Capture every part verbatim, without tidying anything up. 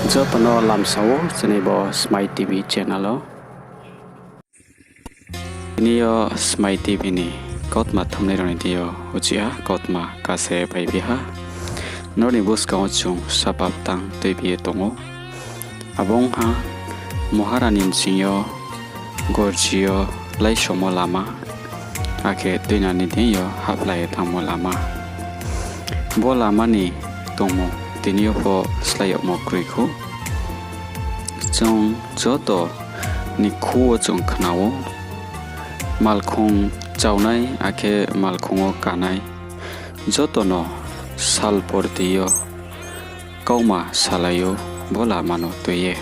Joto no lamsa ou chini bo Smai TV channel o. Tini yo Smai TV ni kautma thumnai rao ni thing yo uchih ha kautma kase phaiphi ha. Nrao ni buskang wo chung sapap tang tuibi ye tong ou. Abo ong ha, Maharani ni sing yo gorji yo láisomo lama, akhe tuinani deing yo haplai ye thanngmo lama. Bo lama ni tongmung tini yo pho slái yagmo kroi khou. Chung joto ni khu wo chung khna ou, malkhong chaunai akhe malkhong wo kanai joto no sal porti yo kauma salai ou bo lama no tui ye.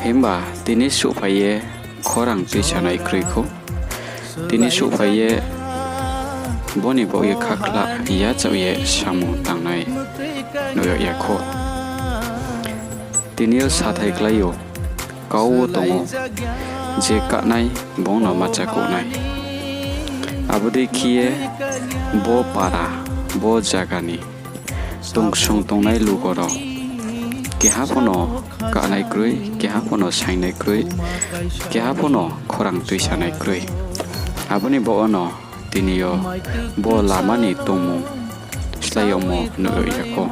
Himba tini souhphai ye khorang tuisanai kroi khou. Tini souhphai ye bo ni baoh ye khakhla yachaoh ye samung tangnai nuh yag ya khou. Tini yo sathai klái ou, kau wo tong ou, je kahnai bung no ma chakouh nai. Abo dei khe ye bo para, bo zaga ni tongsong tongnai lugo rao keha pho no kahnai kroi, keha pho no saingnai kroi, keha pho no khorang tuisanai kroi. Abo ni baoh wo no tini yo bo lama ni tongmung slái yagmo nuh yag ya khou.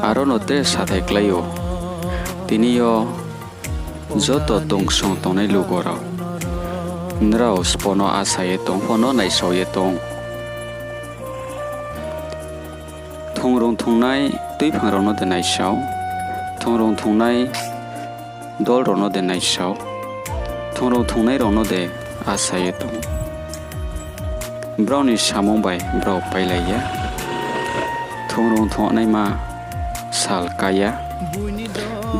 Aro no tre sathai klái ou, tini yo joto tongsong tongnai lugo rao, nrao sbo no asa ye tong, pho no naisao ye tong. Thungrung thungnai tuiphang rao no de naisao, thungrung thungnai dol rao no de naisao, thungrung thungnai rao no de asa ye tong. Brao ni samung bai brao pailai ya. Thungrung thungnaima sal ká ya.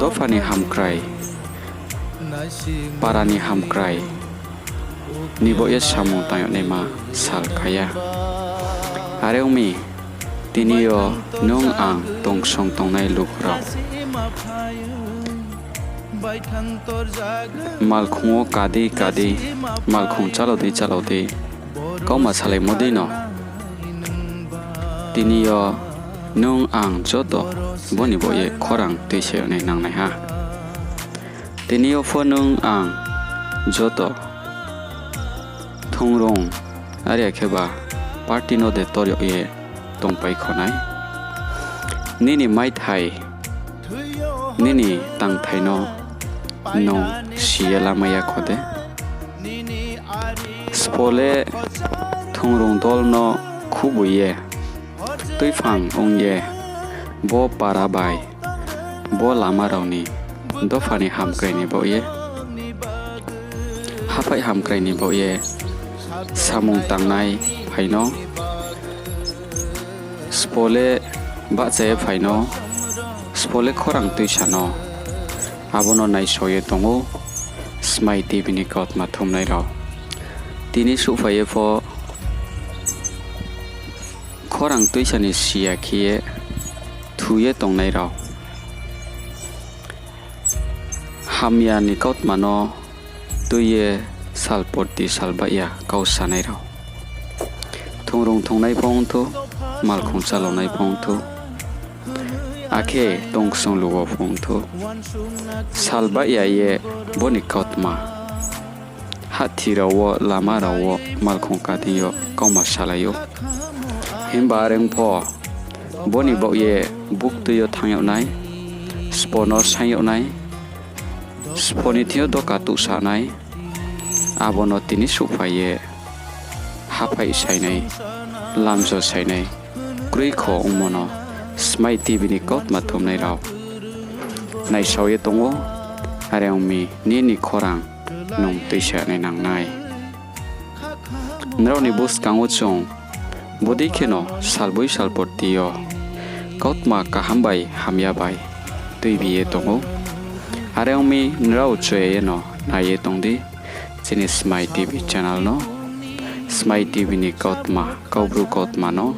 Dopha ni hamkrai, para ni hamkrai ni baoh ye samung tang yag naima sal ká ya. Are ong mi, tini yo nung ang tongsong tongnai lugo rao, malkhong wo ka di ka di, malkhong chálao di chálao di, kauma salaimo dei no tini yo nung ang joto bo ni baoh ye khorang tuisa yag nai nangnai ha. Tini yo pho nung ang joto thungrung, are ya khe ba party no de tor yag ye tongpai kho nai. Nini maithai, nini tangthai no nung si ye lamai ya kho de? Sbo le thungrung dol no khuboi ye, tuiphang ong ye, bo para bai, bo lama rao ni, dopha ni hamkrai ni baoh ye, haphaih hamkrai ni baoh ye samung tangnai phai no, sbo le bahcha ye phai no, sbo le khorang tuisa no, abo no naisao ye tong ou Smai TV ni kautma thumnai rao. Tini souhphai ye pho khorang tuisa ni si ya khe ye thu ye tongnai rao, hamya ni kautma no tui ye sal porti sal bahya kau sanai rao, thungrung thungnai pho ong thou, malkhong chálaonai pho ong thou, akhe tongsong lugo pho ong thou, sal bahya ye bo ni kautma hahthi rao wo, lama rao wo, malkhong ka deing yo kauma salai ou. Himba are ong pho, bo ni baoh ye buktui yo thanng yag nai, sbo no saing yag nai, sbo ni thing yo doka tuhsa nai, abo no tini souhphai ye haphaih sainai, lamjo sainai kroi kho ongmo no Smai TV ni kautma thumnai rao naisao ye tong ou. Are ong mi, nini khorang nung tuisa nai nangnai. Nrao ni buskang wo chung bodei kheno salboi salporti yo kautma kaham bai hamya bai tuibi ye tong ou. Are ong mi, nrao choya ye no nai ye tong di chini Smai TV channel no, Smai TV ni kautma, Kaubru kautma no.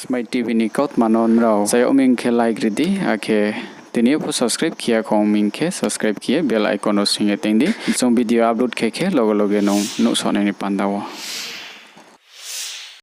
Smai TV ni kautma no nrao chayag ming khe like ri di, akhe tini yo pho subscribe khe ya khong ming khe subscribe khe ye bell icon no swing ye teng di. Chung video upload khe khe loge loge nung nuhsao nai ni panda wo.